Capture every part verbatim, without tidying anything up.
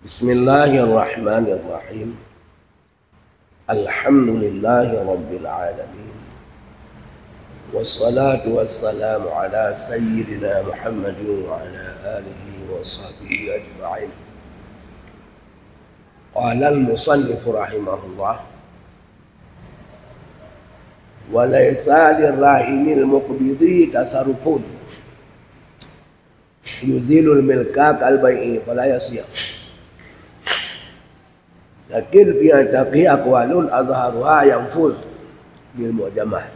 Bismillahirrahmanirrahim. Alhamdulillahirabbil alamin. Wassalatu wassalamu ala sayyidina Muhammadin wa ala alihi wa sahbihi ajma'in. Qala al-musannif rahimahullah, "Wa laisa lirrahinil muqbidi tasarrufun yuzilul milka kal bai'i fala yasih." Lakin fi ataqihi aqwalun azharuha yanfudh bil mu'jamah.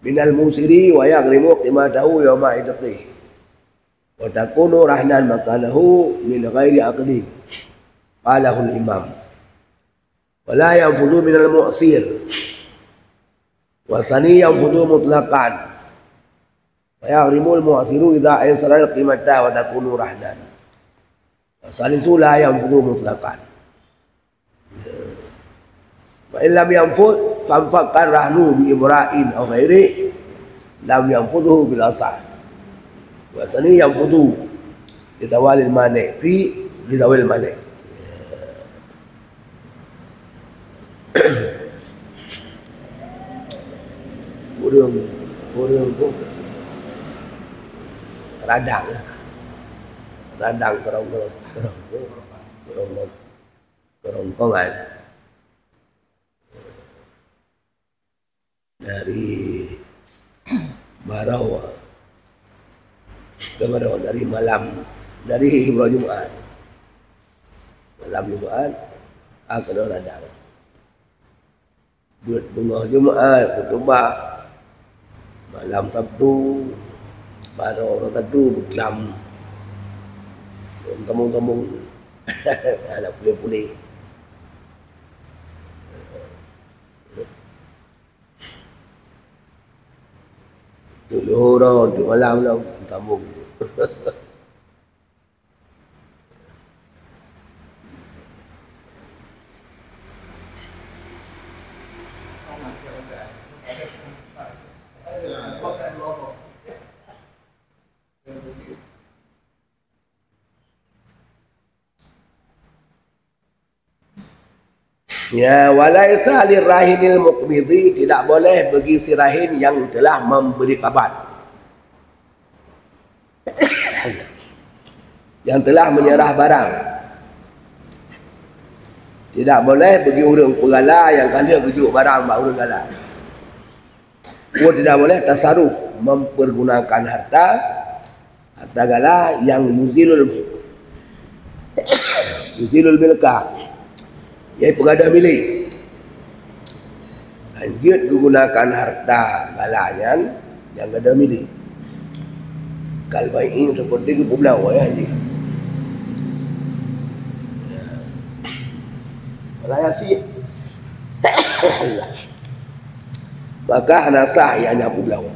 Minal musiri wa yaghrimu qimatahu yawma itqihi. Wa takunu rahnan makanahu min ghairi aqdin. Qalahul imam. Wa la yanfudu minal mu'sir. Wa sani yanfudu mutlaqan. Wa yahrimul mu'siru idza aysara al-qimata wa takunu rahnan. Wa salisu la yanfudu mutlaqan. Fa in lam yanfud, fanfakka rahnu bi ibra'in aw ghairi, lam yanfudhu bil asah. Wa tsani yanfudhu li zawalil mani' fi, li zawil mani'. Ureueng, ureueng tu radang. Radang kerong-kerong, kerong-kerong, kerong-kerong. Keurongkongan. Dari baroe, ke baroe, dari malam, dari uroe Jumat. Malam Jumat, a keudroe radang. Beuet beungoh Jumat, khutubah. Malam Sabtu, baroe uroe Sabtu, beuklam. Tamong-tamong. Hana puléh-puléh. Teuk leuhô droe, teuk malam lom, sambông. Ya, walaisa lirahinil muqbidi, tidak boleh bagi si rahin yang telah memberi qabad, yang telah menyerah barang. Tidak boleh bagi ureueng peugala nyang ka lheueh geujok barang bak ureueng gala. Pun tidak boleh tasaruf, mempergunakan harta, harta gala yang yuzilul, yuzilul milka, nyang peugadôh milék. Hanjeuet geugunakan harta gala nyan nyang gadôh milék. Kal bai'i, seperti geupeubloe, ya, jih. Gala nyang sie. Maka hana sah ia nyan peubloe.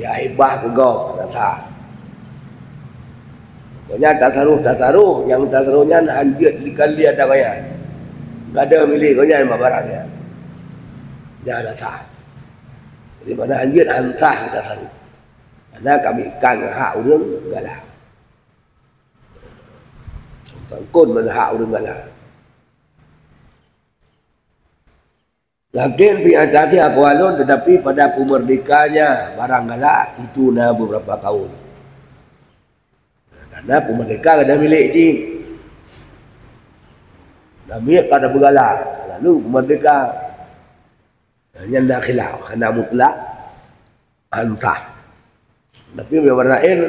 Ya, hibah keu gob, hana sah. Pokoknya tasaruf-tasaruf, nyang tasaruf nyan hanjeuet dikali ata gaya. Gadôh milék gobnyan bak barang nyan. Nyan hana sah. Jadi, mana hanjeuet hana sah tasaruf. Karena ka meuikat ngon hak ureueng gala. Sangkot ngon hak ureueng gala. Lakin fi ataqihi aqwalun, tetapi pada peumerdekanya barang gala itu na beberapa kaul. Karena peumerdeka gadôh milék cit. Namiet ka tapeugala, lalu peumerdeka. Nyan na khilaf, hana mutlak. Ansah. Tapi meunyoe barang laén,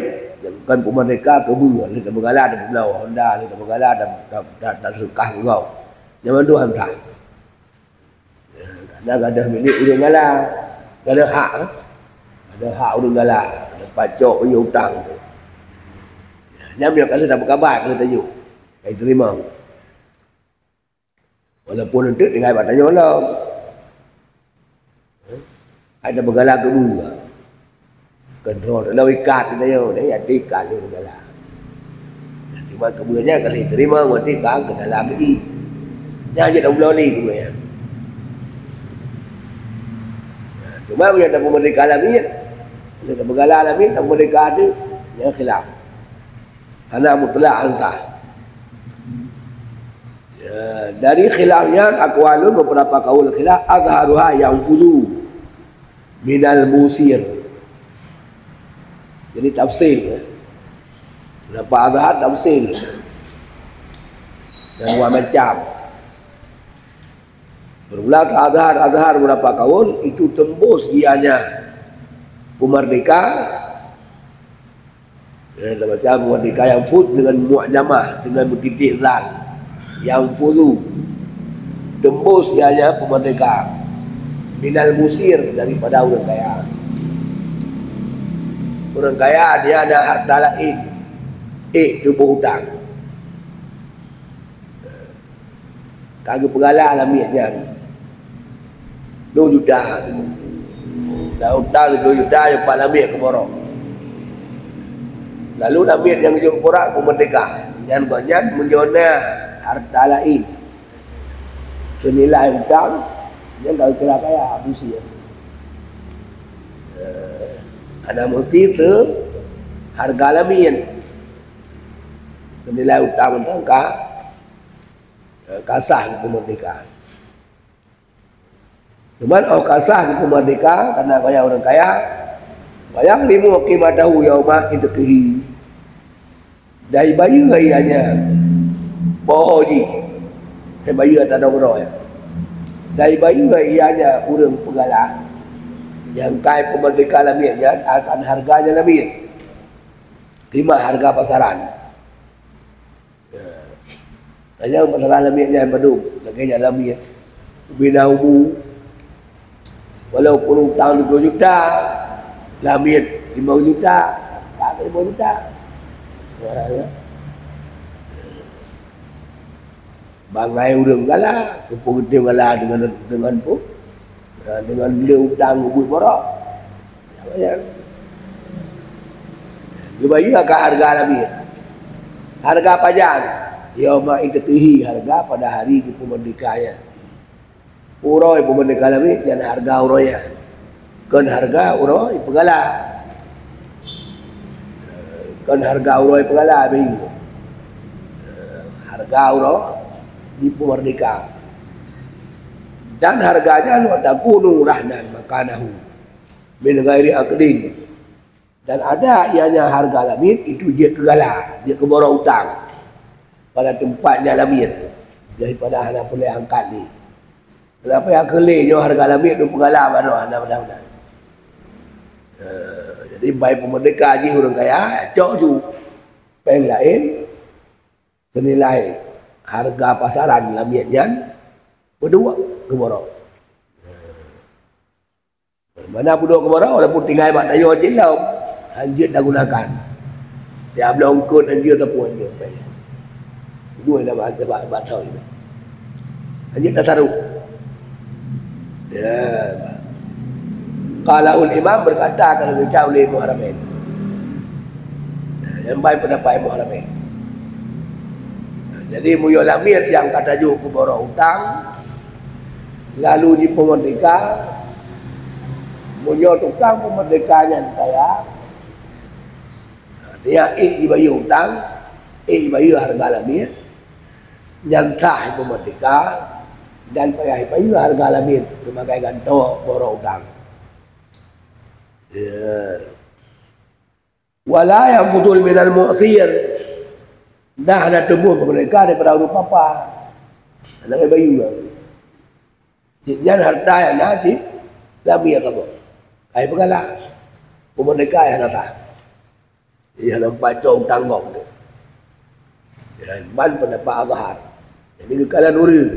kon peumerdeka keubeue, lheueh tapeugala tapeubloe, honda lheueh tapeugala ta-, ta-, ta-, taseudekah keu gob. Nyan mandum ansah. Ya, karena gadôh milék ureueng gala. Gadôh hak, eh? Gadôh hak ureueng gala. Pacok payah utang tu. Ya, nyan meunyoe ka lheueh tapeukabad, ka lheueh tajok. Ka jiteurimong. Walaupun eunteuk tinggai bak tanyoe lom. Hai tapeugala keubeue. Keudroe teuh lom ikat tanyoe, dan nyan ikat lé tapeugala. Cuma keubeue nyan ka lheueh teurimong, watèe ka keudala keu jih. Nyan jeuet tapeubloe lé keubeue nyan. Cuma meunyoe tapeumerdeka lamiet, Jadi, peugala lamiet dan meurdeka tu, nyan khilaf. Hana mutlak ansah. Ya, dari khilaf nyan, aqwalun, beberapa kaul khilaf, azharuha yanfuzu minal musir. Jadi, tafsil, ya. Pendapat azhar tafsil. Dan dua macam. Bermula ke azhar, azhar beberapa kaul, itu tembus ianya peumerdeka. Eh, macam peumerdeka yanfuz dengan mu'jamah, dengan meutitik zal. Yanfuzu. Tembus ianya peumerdeka. Minal musir, daripada ureuëng kaya. Ureuëng kaya, dia ada harta laén. Eh, tuboh utang. Ka geupeugala lamiet nyan dua juta. Dan utang dua juta, jipat lamiet keu borok. Lalu lamiet nyang geujok keu borok peumeurdeka. Nyan gobnyan meunyoe na harta laén seunilai utang, nyan ka geukira kaya, musir. Eh, hana meusti seharga lamiet. Seunilai utang mantong ka, eh, ka sah geupeumerdeka. Cuman óh ka sah geupeumerdeka, karena gobnyan ureuëng kaya, gobnyan limu qimatahu yauma itqihi. Dan ibayeue ianya poh jih, ibayeue ata droe. Dan ibayeue ianya ureuëng peugala nyang ka ipeumerdeka lamiet nyan akan harga nyang lamiet, qimah harga pasaran. Ya. Hanya masalah lamiet nyan bandum, lagée nyan lamiet ubena umu. Walaupun utang dua puluh juta, lamiet lima juta, tak lima juta. Ya, ya. Bangai ureuëng gala, keupeue geutem gala dengan, dengan pu-, dengan le utang ubeut borok. Geubayeue ka hareuga lamiet. Hareuga pajan? Yauma itqihi, hareuga pada hari geupeumerdeka nyan. Uroe peumerdeka lamiet nyan hareuga uroe nyan. Kon hareuga uroe peugala. Kon hareuga uroe peugala, bayeue. Hareuga uroe jipeumerdeka. Dan hareuga nyan wa takunu rahnan makanahu min ghairi aqdin. Dan ada ianya hareuga lamiet itu jeuet keu gala, jeuet keu borok utang pada teumpat nyan lamiet, daripada hana peureulée angkat lé. Kenapa nyang keu lé nyoe hareuga lamiet dum peugala bak droe hana meudan-meudan. Eh, jadi bai peumerdeka jih ureuëng kaya, cok ju péng laén seunilai hareuga pasaran lamiet nyan, peuduek keu borok. Mana peuduek keu borok, walaupun tinggai bak tanyoe cit lom, hanjeuet tagunakan. Tiap lom eungkôt hanjeuet, tapeuhanjeuet péng. Dua dah bak, bak, bak thau nyoe. Hanjeuet tasaru. Ya. Qalahul imam, berkata keunan geucap lé Imam Haramain. Nyang bai pendapat Imam Haramain. Jadi, meunyoe lamiet nyang ka tajok keu borok utang, lalu jipeumerdeka, meunyoe tukang peumerdeka nyan kaya, dia ék jibayeue utang, ék jibayeue hareuga lamiet, nyan sah jipeumerdeka, dan payah jibayeue hareuga lamiet sebagai gantoe borok utang. Ya. Wala yanfudhu minal mu'sir. Dah hana tuboh peumerdeka daripada ureuëng papa. Hana lé bayeue. Cit nyan hareuta nyang na cit lamiet kamoe. Ka jipeugala. Peumerdeka nyang na sah. Nyang na pacok utang gob tu. Nyan ban pendapat Azhar. Jadi, geukalon ureuëng.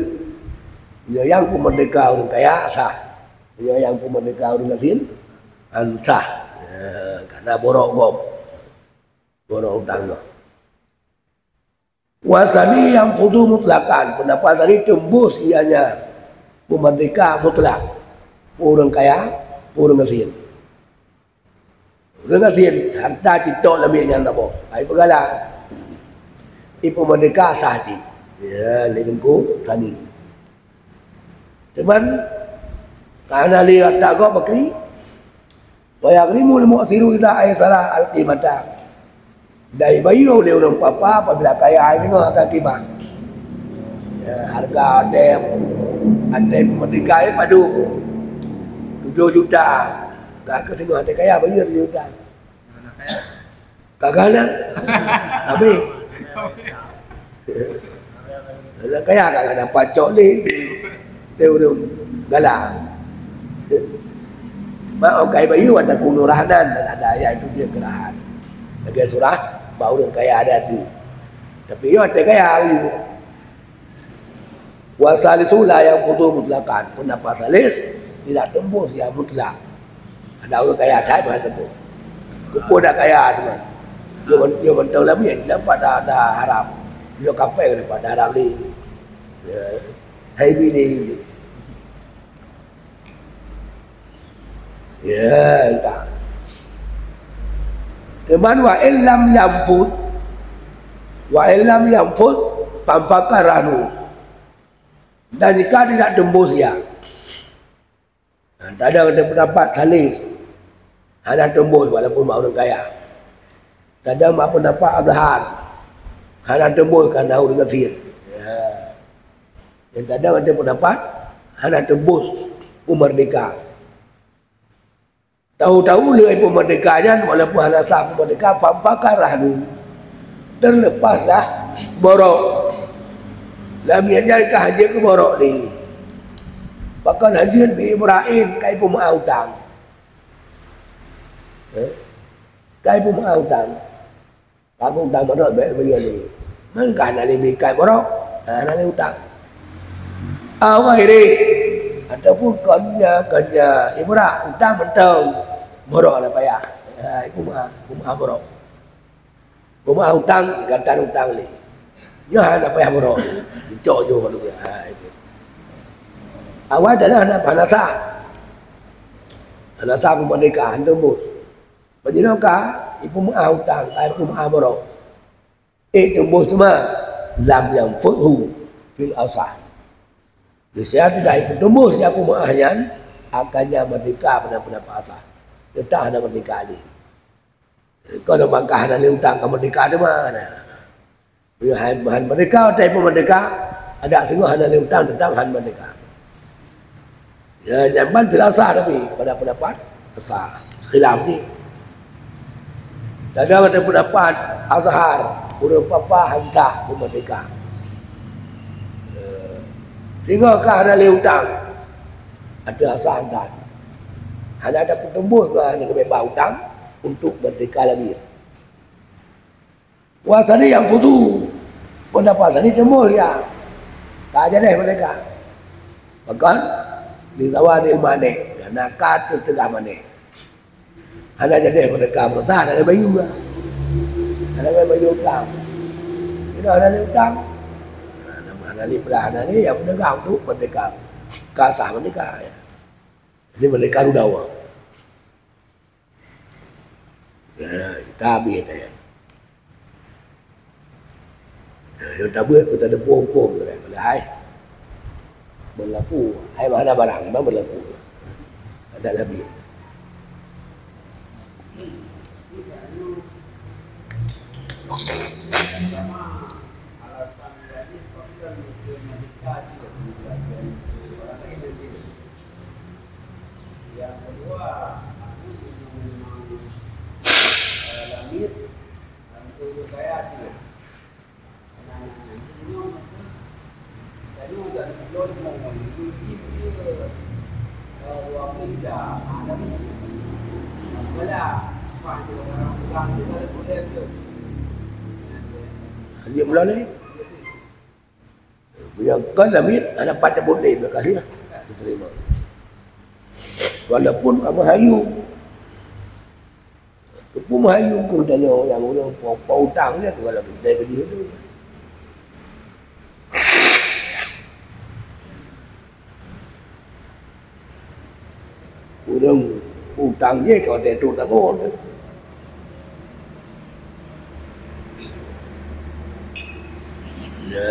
Meunyoe nyang peumerdeka ureuëng kaya, sah. Meunyoe nyang peumerdeka ureuëng gasien, han sah. Ya, karena borok gob. Borok utang gob. Wa tsani yanfudhu mutlaqan. Pendapat tsani teumbus ianya peumerdeka mutlak. Ureuëng kaya, ureuëng gasien. Ureuëng gasien, hareuta cit tok lamiet nyang taboh. Ai peugala. Ipeumerdeka sah cit. Ya, lé Teungku Sani. Cuman, ka hana lé hareuta gob bakri. Wa yaghrimul mu'siru idza aisara al-qimata. Dan bayeue lé ureuëng papa apabila kaya singoh akan qimah. Ya, hareuga watèe, watèe meurdeka nyan padum? Tujoh juta. Ka keu singoh watèe kaya bayeue tujoh juta. Ka gana. Habéh. Aneuk kaya ka gana pacok lé, lé ureuëng galak. Mak, oh, ka bayeue watèe keunoe rahan nan, dan ada ayat itu dia kerahan. Lagèe surah, bak ureuëng kaya ada tu. Tapi yo watèe kaya bayeue. Wa salisu la yanqudu mutlaqan. Pendapat salis tidak tembus yang mutlak. Ada ureuëng kaya that mah tembus. Keupeue dak kaya teuma? Yo, yo mantong lamiet, nampak dah, dah haram. Yo kapé nampak dah haram ni. Ya. Hai bini. Ya, entah. Cuman wa illam yanfud, wa illam yanfud, fanfaka rahnu. Dan jika tidak tembus ya. Nah, ada pendapat salis, hana tembus walaupun mak ureuëng kaya. Ada mak pendapat azhar, hana tembus karena ureuëng gasien. Ya. Dan ada pendapat hana tembus peumerdeka. Tahu-tahu lé peumerdeka nyan, walaupun hana sah peumerdeka, fanfaka rahnu. Terlepas dah borok. Lamiet nyan ka hanjeuet keu borok ni. Pakon hanjeuet bi Ibrahim kai peumeu'ah utang. Eh? Kai peumeu'ah utang. Ka geuutang borok bèk bayeue lé. Meunan ka hana lé mikat borok, hana lé utang. Awai ré, ataupun kon nya, kon nya ibrah utang mantong borok hana payah. Ha, iku meu'ah, iku meu'ah borok. Iku meu'ah utang, gata utang lé. Nyoe hana payah borok. Dicok joh lom. Ha, itu. Awai dah hana, hana sah. Hana sah peumerdeka, hana tembus. Bak jinoe ka ipeumeu'ah utang, ka ipeumeu'ah borok. Eh, teumbôh teuma, lam yanfudhu fil asah. Di siat dah ipeuteumbôh siat peumeu'ah nyan, akan nyan meurdeka pada pendapat asah. Teutap hana meurdeka lé. Kon bangkah hana lé utang ka meurdeka teuma na. Meunyoe han, han meurdeka, watèe ipeumerdeka, adak singoh hana lé utang, teutap han meurdeka. Ya, nyan ban fil asah tapi pada pendapat asah. Khilaf jih. Tada pada pendapat azhar, ureueng papa han sah peumerdeka. Ya. Singoh ka hana lé utang. Ateueh asah han sah. Hana ada peuteumbôh keu hana geubeubaih utang untuk meurdeka lagi. Wa sani yanfudhu, pendapat sani teumbôh ya. Ka jadeh meurdeka. Pakon? Li zawadil mani, karena ka teuteugah mani. Hana jadeh meurdeka meureuta, hana lé bayeue. Hana lé bayeue utang. Bila hana lé utang, hana, hana lé, hana lé, ya meurdeka untuk meurdeka. Ka sah meurdeka, ya. Jadi meurdeka dudoe. Nah, ka habéh nyan. Nah, nyoe tabeuet, peue tateupeue hukôm nyan, padahai beulaku, hai hana barang, memang beulaku. Adak Nabi. Nyang keudua, aku memang, eh, lamiet, dan kaya cina. Tanyoe dan lôn mohon, itu dia, eh, dua puluh tiga, ah, tapi, wala, pah tu, orang pegang tu, kalau boleh tu. Dia mula ni. Meunyoe kon lamiet, hana pat cabot lé, meukahi lah. Diterima. Walaupun kamoe hayeu. Teupeu meuhayeu keu tanyoe nyang ureueng po-, po utang nyan, walaupun dai keudeh tu. Ureueng utang jih ka watèe trok tanggong. Ya.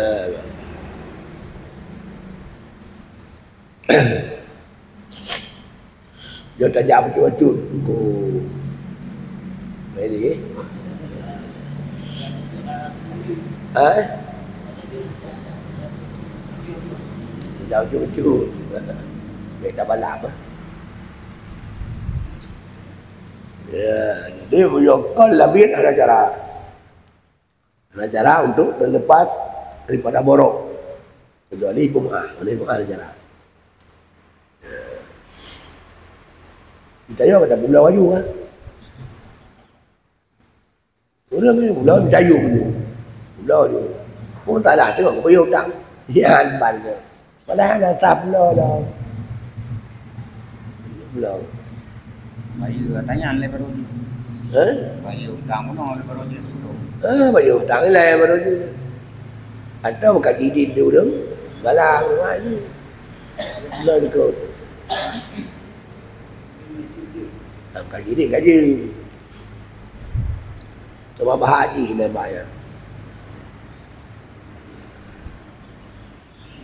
Jeuet tajak bacut-bacut. Ko. Ini, eh? Ha? Tajak bacut-bacut. Baik tak balap, eh? Ya, jadi meunyoe kon labiet hana cara. Hana cara untuk terlepas daripada borok. Kecuali peumeu'ah, hana peumeu'ah hana cara. Geutanyoe ka tapubloe laju, kan? Ureueng ni publoe, meutayue laju. Publoe laju. Pun salah teuh, kubayeue utang. Nyan ban tu. Padahai hana sah publoe lom. Publoe. Bayeue tanyan lé baru jeuet. Hah? Bayeue utang bunoe lé baru jeuet. Ah, bayeue utang lé baru jeuet. Atau meukaji idin di ureueng, galak ureueng laén. Publoe likot. Lam kaji ni kaji. Cuma bahak jih lé bayar.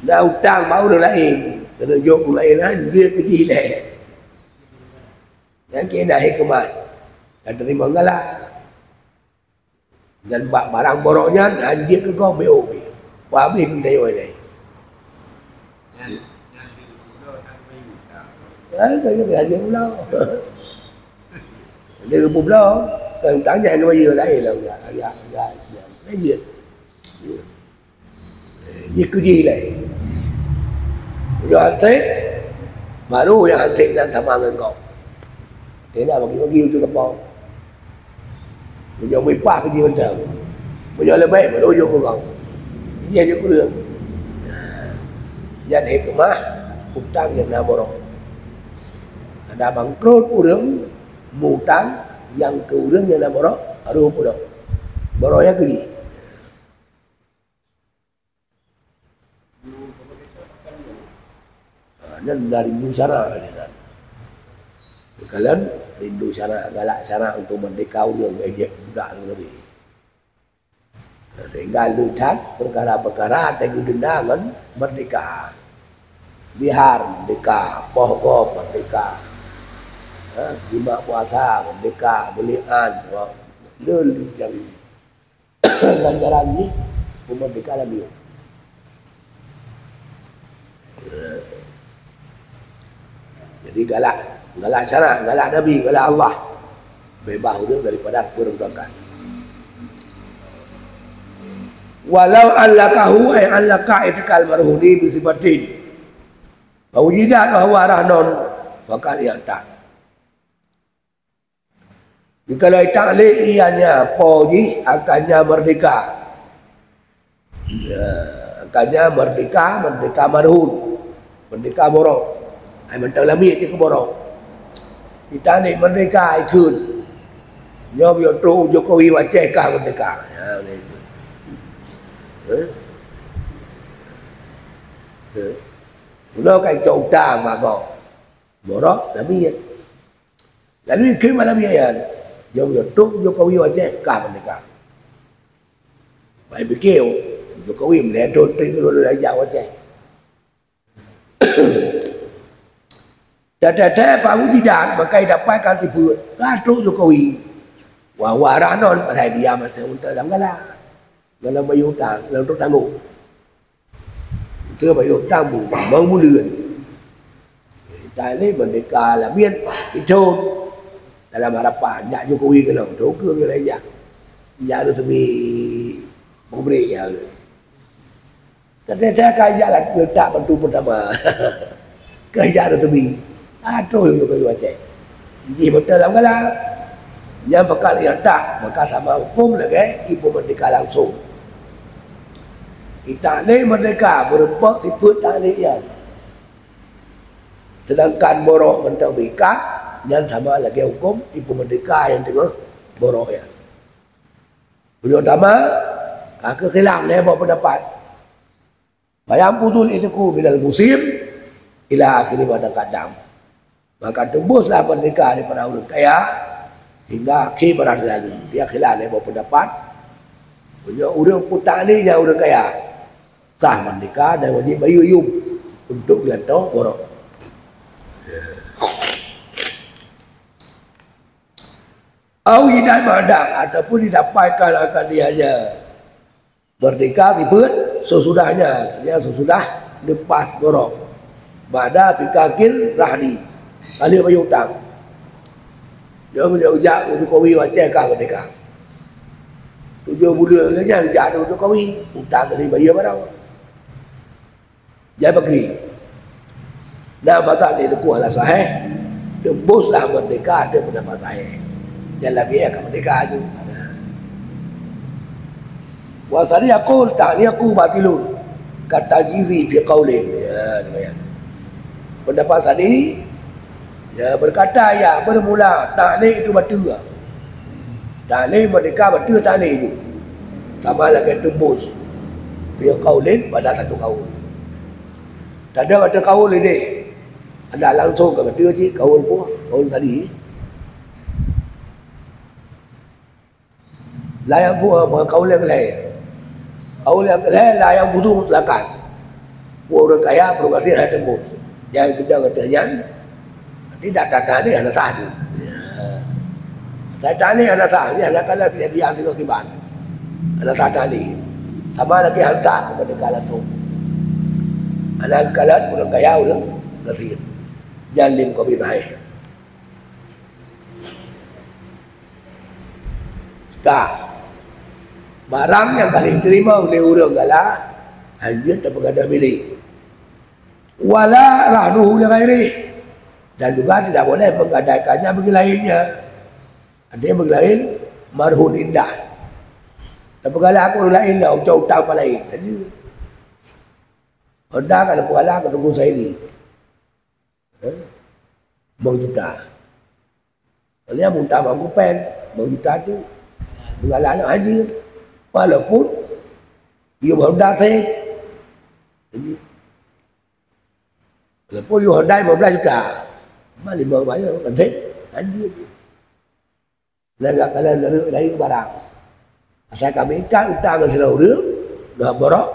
Na utang bak ureueng laén, keuneuk jok ureueng laén, han jeuet keu jih lé. Nyan keuh na hikmah. Ka teurimong galak. Dan bak barang borok nyan, han jeuet keu gob, B O B. Wah, habéh keu geutanyoe ilée. Nyan, nyan lé geupulo, nyan lé geupulo. Ha, ka jeuet han jeuet pulo. Lé geupulo, kan utang nyan bayeue laén lah, ya, ya, ya, ya. Laén jeuet. Eh, jih keu jih ilée. Nyoe han sép, baru nyang han sép nyan sama ngon gob. Kena bagi-bagi untuk teupông. Meunyoe meuipah keu jih mantong. Meunyoe leubeh, baru jok keu gob. Jih jok keu ureueng. Nyan hikmah utang nyang na borok. Ada bangkrot ureueng, meu-utang nyang keu ureueng nyang na borok, harôh pulo. Borok nyang keu jih. Ha, nyan dari rindu syarak nyan. Kalon rindu syarak, galak syarak untuk merdeka ureueng, eh, jeuet budak lagèe. Sehingga le that peukara-peukara teugeudenda ngon merdeka. Bihar merdeka, poh gob merdeka. Ha, jimat puasa merdeka, beulian, le nyang Ganjaran jih peumerdeka laju. Jadi galak, galak syarak, galak Nabi, galak Allah. Beubaih ureueng daripada peurontokan. Walau allaqahu, ay allaqa i'tiqal marhuni bi sifatin. Fa wujidat wa huwa rahnon, faqad i'taq. Jikalau taklek ianya po jih, akannya merdeka. Ya, akannya merdeka, merdeka marhun. Merdeka borok. Ai mantong lamiet jih keu borok. Taklek merdeka ikheun. Nyoe biyok trok Jokowi u Aceh kah merdeka. Ya, udah itu. Eh? Eh. Mula kai cok utang bak gob. Borok lamiet. Lalu ikheun malam nyan, jom yo trok Jokowi u Aceh kah merdeka. Bai pikée, Jokowi meulhèe thon trok lôn lôn jak u Aceh. Teuh-teuh Pak Abu Jidan, maka dapat kan tipe, ka trok Jokowi. Wah, wah, rahnon, padahai dia masa untuk dalam galak. Dalam bayeue utang, dalam trok tanggong. Keu bayeue utang bu-, bang buleuen. Taklek merdeka lamiet, ithon. Dalam harapan, jak Jokowi keunoe, teuka keu lagèe jak. Jak resmi pabrik ya. Teuntèe ka jak leutak bantu peutama. Keu jak resmi. Atroh Jokowi u Aceh. Jih beutôi lam galak. Nyang peugah lagèe tak, maka sama huköm lagèe ipeumerdeka langsong. Taklek merdeka meurumpok sifeuet taklek nyan. Seudangkan borok mantong meuikat, nyan sama lagèe huköm ipeumerdeka nyang teungoh borok nyan. Meunyoe sama, ka keu khilaf lhèe boh peundapat. Fayanfuzul itqu minal musir ila akhiri ma taqaddam. Maka teumbuslah merdeka daripada ureueng kaya hingga akhé barang teuh lalu. Dia khilaf lhèe boh peundapat. Meunyoe ureueng peutaklek nyan ureueng kaya, sah merdeka dan wajéb bayeue yum untuk geulantoe borok. Au iddat ba'da, ataupun didapatkan akan dia nya merdeka sifeuet sesudahnya, ya, sesudah lepas goh. Ba'da fikakir rahni, ka lheueh bayeue utang. Dia meunyoe jak u Jokowi Aceh ka merdeka. Tujoh buleuen lé nyan jak u Jokowi, utang ka lheueh bayeue barô. Jai bakri. Na mata di teupeu ala sahih, teumbuslah merdeka ateueh peundapat sahih. Jan lamiet ka merdeka tu. Wa sani yaqul ta'liqu batilun, ka tajwizi fi qaulin. Ya, demikian. Pendapat sani, ya, berkata, ya, bermula ta'liq itu bateue. Ta'liq merdeka bateue ta'liq itu. Sama lagèe teumbus. Fi qaulin, pada satu kaul. Tadong ateueh kaul idéh. Ada langsung ka bateue cit kaul pun, kaul tadi. La yanfu, eh, kaul nyang lhèe. Kaul nyang lhèe la yanfudu mutlaqan. Buet ureueng kaya, ureueng gasien hana teumbus. Nyang peugah kata nyan, tidak tatanih hana sah tu. Ya. Tatanih hana sah, ni hana kala dia diam tengok kiban. Hana sah tali. Sama lagi hantar kepada kala tu. Hana kala ureueng kaya, ureueng gasien. Jalim kau bi sahih. Ka. Barang nyang ka lheueh teurimong lé ureueng galak, hanjeuet tapeugadôh milék. Wala rahnuhu li ghairih. Dan juga tidak boleh menggadaikannya bagi lainnya. Ada yang bagi lain, marhun indah. Tapeugalak ureueng laén lah, ucok utang bak laén. Jadi, Honda ka tapeugalak keu Teungku Saili. Eh? Lima juta. Soalnya muntah bak kupen, lima juta tu meugalak aneuk haji. Walaupun yum Honda seh. Jadi, walaupun yum Honda lima belas juta, mah lima bayar kan seh. Haji. Lagak kalian dari lain barang. Asai kami ikat utang ngon sidroe ureueng, ngon borok,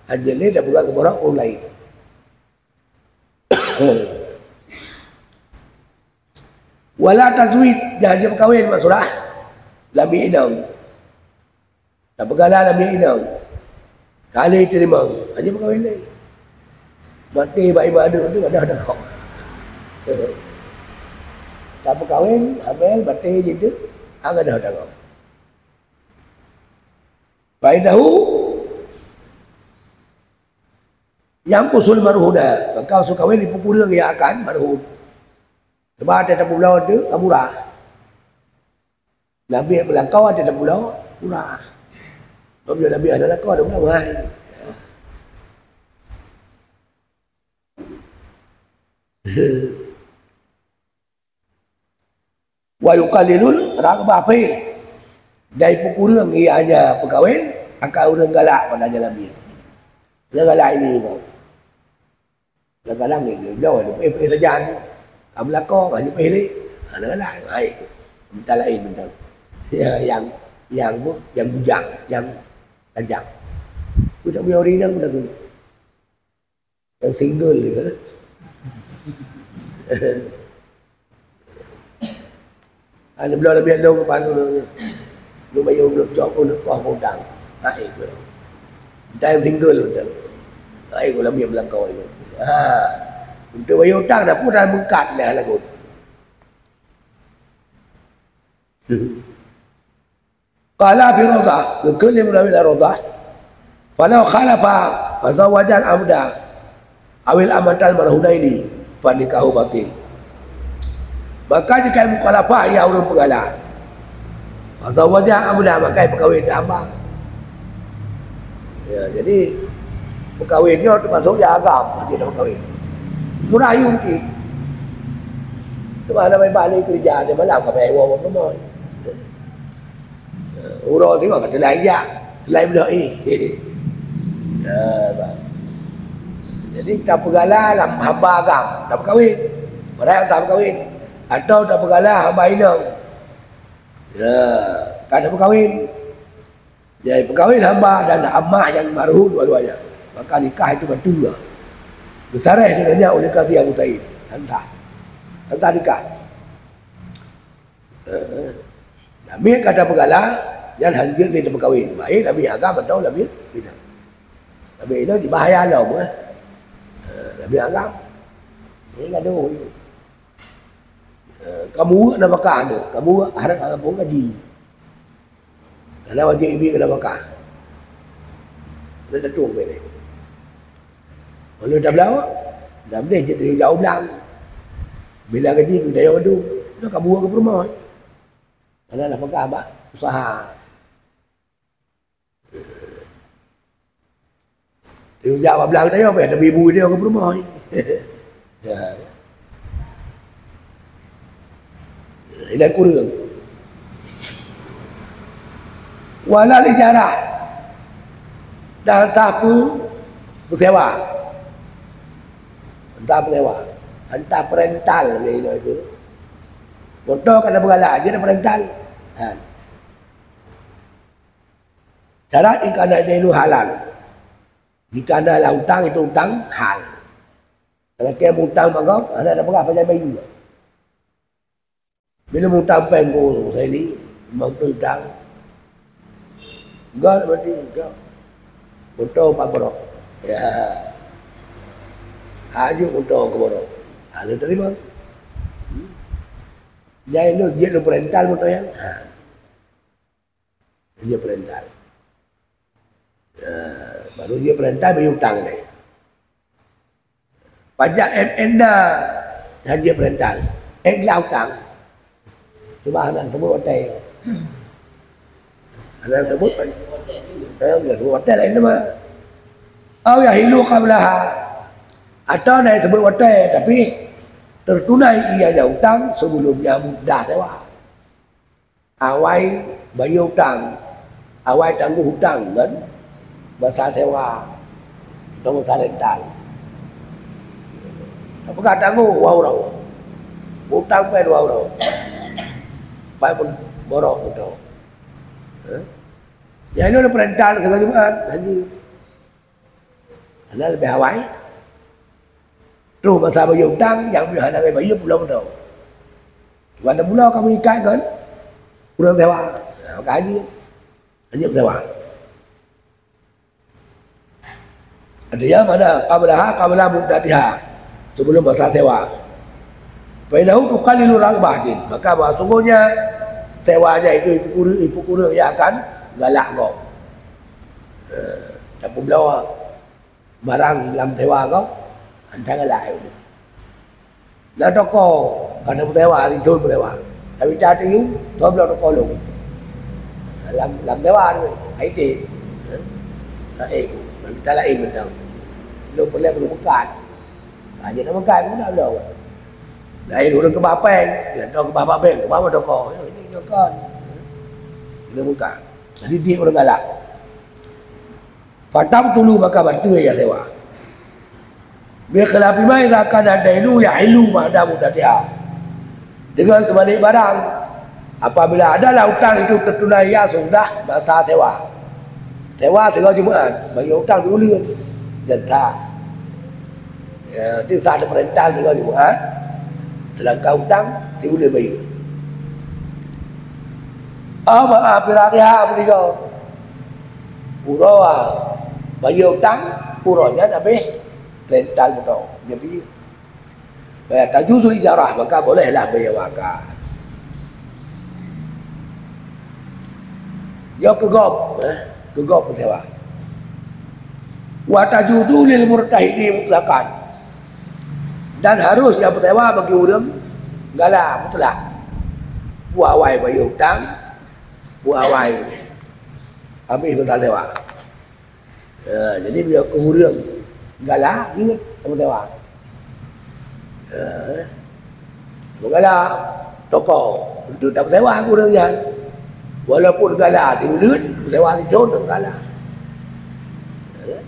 hanjeuet lé tapeugah keu borok ureueng laén. Wala tazwij, jangan jeuet meukawen mak surah, lamiet inong. Tapeugala lamiet inong. Ka lheueh teurimong, hanjeuet meukawen lé. Maté bak iman aneuk tu gadôh tanggong. Tapeukawen, hamil, maté jih tu, gadôh tanggong. Fa innahu yanqusul marhuna, maka su kawén jipeukureueng ia akan marhun. Sebab watèe tapeubloe teuh ka murah. Lamiet meulakau watèe tapeubloe murah. Meunyoe lamiet hana lakau, tapeubloe mahai. Wa yuqallilur raghbah fih, dan jipeukureueng ia nya peukawen akan ureueng galak pada jalan biet. Ureueng galak ini, kadang-kadang dia bloe, dia peuéh-peuéh sajan. Ka meulakau, ka jipeuéh lé. Ha, ureueng galak, hai. Minta laén, minta. Ya, nyang, nyang apa? Nyang bujang, nyang tajam. Aku tak punya orang yang dah tu. Nyang single je. Hana bloe lamiet lôn keu panu lôn. Lôn bayeue lôn cok, lôn koh udang. Hai, dan single beutôi. Hai, lamiet meulakau nyoe. Ha. Untuk bayeue utang dah pun dah meukat dah lagu. Qala fi Raudhah, geukheun lé Munawi lam Raudhah, "Falau khalafa fazawwajal amda awil amatal marhunaini, fanikahu batil." Maka jika mukhalafah ia ureueng peugala, fazawwajal amda, maka peukawen hamba. Ya, jadi peukawen nyoe teumasok di agam, hana peukawen. Murah ayue mungkin. Cuma hana bak lé keureuja, di malam ka bak woe-woe keunoe. Uroe tengok ka teulai jak, teulai bloe éh. Nah, bah. Jadi, tapeugala lam hamba agam, tapeukawen. Padahai hana tapeukawen. Atau tapeugala hamba inong. Ya, ka tapeukawen. Jadi, peukawen hamba dan amah nyang marhum dua-duanya. Maka nikah itu batul. Geusarah dengan nyan oleh Kadhi Abu Said. Hantah. Hantah nikah. Eh, Miet ka tapeugala, nyan hanjeuet lé tapeukawen. Baik lamiet agam atawa lamiet inong. Lamiet inong jibahaya lom, eh. Eh, lamiet agam. Ini gadoh. Eh, kamu weuek nafakah tu, kamu weuek harap kamu gaji. Karena wajib ibi keu nafakah. Ada tentu beda. Kalau dah belau, dah boleh jadi jauh belang. Bila gaji tu dah jauh tu, dah kamu weuek keu peurumoh. Karena nafakah bak usaha. Teuh jak bak blang tanyoe, payah teubibu tanyoe keu peurumoh. Ya. Inan kureueng. Walal ijarah, dan entah peu-, peusewa. Entah peusewa. Entah perental, ya, itu. Moto ka na beugala, jeuet perental. Ha. Syarat jika na dainu halan. Jika na lam utang, itu utang hal. Kalau kém utang magam, hana ada peugah pajan bayeue. Bila utang péng ku Saili, limong reutôh utang. Gak berarti gak. Moto empat borok. Ya. Aju moto ke borok. Ha, lu terima. Hmm. Jadi lu, dia lu perental moto yang. Ha. Dia perental. Ya, baru dia perental, beri utang dia. Pajak M N na hana dia perental. Ek lah utang. Cuba hana sebut hotel. Hana sebut kan? Eh, hana sebut hotel lain nama. Au yahillu qablaha. Atau nak sebut hotel, tapi tertunai ianya utang sebelumnya mudah sewa. Awai bayeue utang, awai tanggong utang ngon masa sewa, atau masa rental. Tapeugah tanggong dua uroe, utang pih dua uroe, pai pun borok moto. Eh? Nyang nyoe peurintah sigoe Jumat, haji. Hana leubeh awai. Troh masa bayeue utang, nyang hana leubeh bayeue pulang moto. Wan bunoe ka meuikat ngon ureueng sewa. Ha, maka haji. Haji sewa. Ada yang mana qablaha, qabla muddatiha. Sebelum masa sewa. Fa innahu tuqallilu raghbah jin. Maka bahwa sungguhnya sewanya itu ibu guru, ibu guru yang akan galak gob. Eh, tapi bloe barang lam sewa gob, antara lain. Lam toko, ka na peusewa, situ peusewa. Tapi dah tinggi, dua belas toko lu. Lam, lam sewa tu, I T. Eh? Nah, eh, kita lain macam. Lu boleh belum bukan. Ha, jadi bukan, pun tak boleh. Lain ureueng keubah péng, lain ureueng keubah babeng, keubah toko. Ini nyokan. Ini bukan. Jadi dia ureueng galak. Fatabtulu, maka bateue ia sewa. Bi khilafi ma idza kana dainu yahillu ba'da muddatiha. Dengan sebalik barang, apabila adalah utang itu tertunai ia sudah masa sewa. Sewa sigoe Jumat, bayeue utang sibuleuen. Dan sah. Ya, itu sah dipeurintah sigoe Jumat. Sedangkan utang sibuleuen bayeue. Au ma'a firaqiha, apa tiga? Uroe bayeue utang, uroe nyan habéh rental moto. Jadi, eh, tajuzul ijarah, maka bolehlah bayeue wakaf. Nyoe keu gob, eh, keu gob peusewa. Wa tajuzu lil murtahini mutlaqan. Dan harus nyang peusewa bagi ureueng gala mutlak. Peue awai bayeue utang, peue awai habéh masa sewa. Ya, jadi bila keu ureueng gala, ingat nyang peusewa. Ya. Gala toko, untuk tak peusewa keu ureueng nyan. Walaupun gala sibuleuen, peusewa sithon gala. Ya.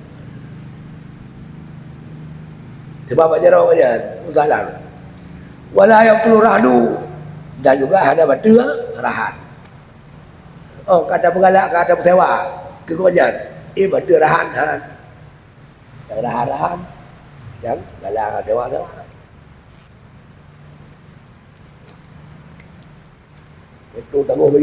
Sebab bak jaroe nyan, peusalah. Wala yabtulu rahnu, dan juga hana bateue rahan. Oh, ka tapeugalak, ka tapeusewa keu gobnyan. Eh, bateue rahan, han. Nyang rahan-rahan, nyang gala sewa-sewa. Itu tanggong